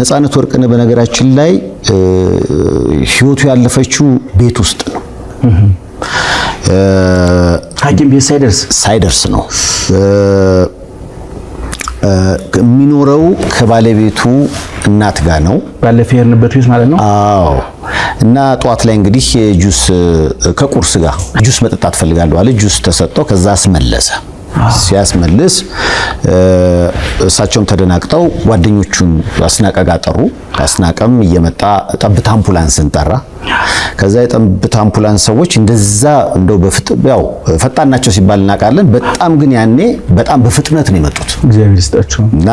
ነፃነት ወርቅነህ በነገራችን ላይ ህይወቱ ያለፈችው ቤት ውስጥ ነው። ሐኪም ቤት ሳይደርስ ሳይደርስ ነው። የሚኖረው ከባለቤቱ እናት ጋር ነው። ባለፈው የሄድንበት ቤት ማለት ነው። አዎ። እና ጠዋት ላይ እንግዲህ ጁስ ከቁርስ ጋር ጁስ መጠጣት ፈልጋለሁ አለ። ጁስ ተሰጠው። ከዛ አስመለሰ። ሲያስመልስ እሳቸውም ተደናግጠው ጓደኞቹን አስናቀ ጋር ጠሩ። አስናቀም እየመጣ ጠብታ አምቡላንስን ጠራ። ከዛ የጠብታ አምቡላንስ ሰዎች እንደዛ እንደው ያው ፈጣን ናቸው ሲባል እናውቃለን። በጣም ግን ያኔ በጣም በፍጥነት ነው የመጡት። እግዚአብሔር ይስጣቸው። እና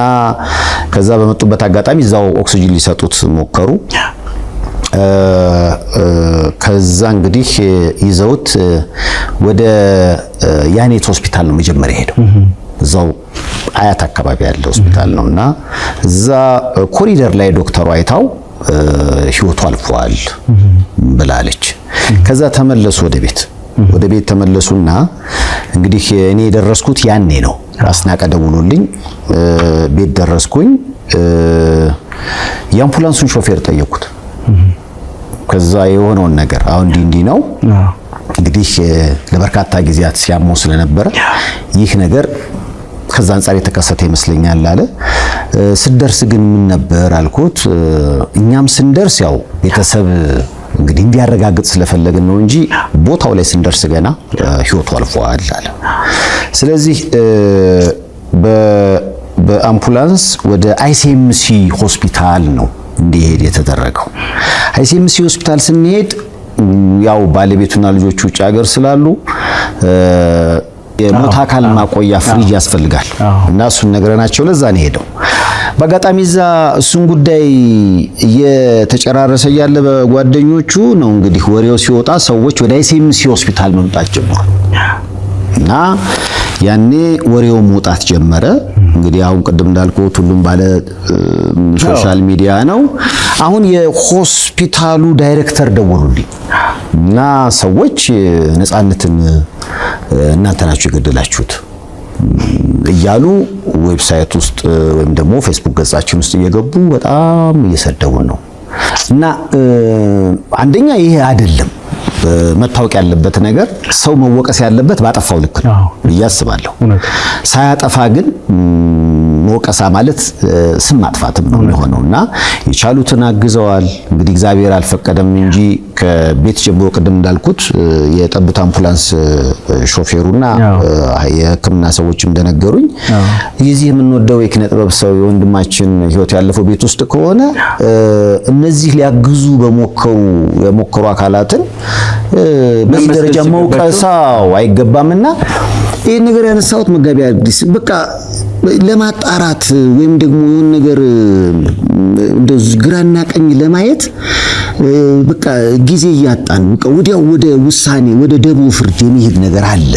ከዛ በመጡበት አጋጣሚ እዛው ኦክሲጅን ሊሰጡት ሞከሩ። ከዛ እንግዲህ ይዘውት ወደ ያኔት ሆስፒታል ነው መጀመሪያ ሄደው፣ እዛው አያት አካባቢ ያለ ሆስፒታል ነው። እና እዛ ኮሪደር ላይ ዶክተሩ አይታው ህይወቱ አልፏል ብላለች። ከዛ ተመለሱ ወደ ቤት። ወደ ቤት ተመለሱና እንግዲህ እኔ የደረስኩት ያኔ ነው። አስናቀ ደውሎልኝ ቤት ደረስኩኝ። የአምቡላንሱን ሾፌር ጠየቅኩት። ከዛ የሆነውን ነገር አሁን እንዲህ እንዲህ ነው እንግዲህ ለበርካታ ጊዜያት ሲያመው ስለነበረ ይህ ነገር ከዛ አንጻር የተከሰተ ይመስለኛል አለ። ስደርስ ግን ምን ነበር አልኩት። እኛም ስንደርስ ያው ቤተሰብ እንግዲህ እንዲያረጋግጥ ስለፈለግን ነው እንጂ ቦታው ላይ ስንደርስ ገና ህይወቱ አልፏል አለ። ስለዚህ በአምቡላንስ ወደ አይሲኤምሲ ሆስፒታል ነው እንዲሄድ የተደረገው። አይሲኤምሲ ሆስፒታል ስንሄድ ያው ባለቤቱና ልጆቹ ውጭ ሀገር ስላሉ የሞት አካል ማቆያ ፍሪጅ ያስፈልጋል እና እሱን ነግረናቸው ለዛ ነው የሄደው። በአጋጣሚ እዛ እሱን ጉዳይ እየተጨራረሰ እያለ በጓደኞቹ ነው እንግዲህ ወሬው ሲወጣ ሰዎች ወደ አይሲኤምሲ ሆስፒታል መምጣት ጀመሩ እና ያኔ ወሬው መውጣት ጀመረ። እንግዲህ አሁን ቅድም እንዳልኩት ሁሉም ባለ social media ነው። አሁን የሆስፒታሉ ዳይሬክተር ደወሉልኝ እና ሰዎች ነፃነትን እናንተ ናችሁ የገደላችሁት እያሉ website ውስጥ ወይም ደግሞ ፌስቡክ ገጻችን ውስጥ እየገቡ በጣም እየሰደቡን ነው። እና አንደኛ ይሄ አይደለም፣ መታወቅ ያለበት ነገር ሰው መወቀስ ያለበት ባጠፋው ልክ ነው ብዬ አስባለሁ። ሳያጠፋ ግን መወቀሳ ማለት ስም ማጥፋትም ነው የሚሆነው እና የቻሉትን አግዘዋል። እንግዲህ እግዚአብሔር አልፈቀደም እንጂ ከቤት ጀምሮ ቅድም እንዳልኩት የጠብታ አምቡላንስ ሾፌሩና የሕክምና ሰዎች እንደነገሩኝ የዚህ የምንወደው የኪነ ጥበብ ሰው የወንድማችን ሕይወት ያለፈው ቤት ውስጥ ከሆነ እነዚህ ሊያግዙ በሞከሩ የሞከሩ አካላትን በዚህ ደረጃ መውቀሳው አይገባምና ይህን ነገር ያነሳሁት መጋቢ አዲስ በቃ ለማጣራት ወይም ደግሞ የሆነ ነገር እንደዚህ ግራና ቀኝ ለማየት በቃ ጊዜ እያጣን በቃ ወዲያው ወደ ውሳኔ ወደ ደቦ ፍርድ የሚሄድ ነገር አለ።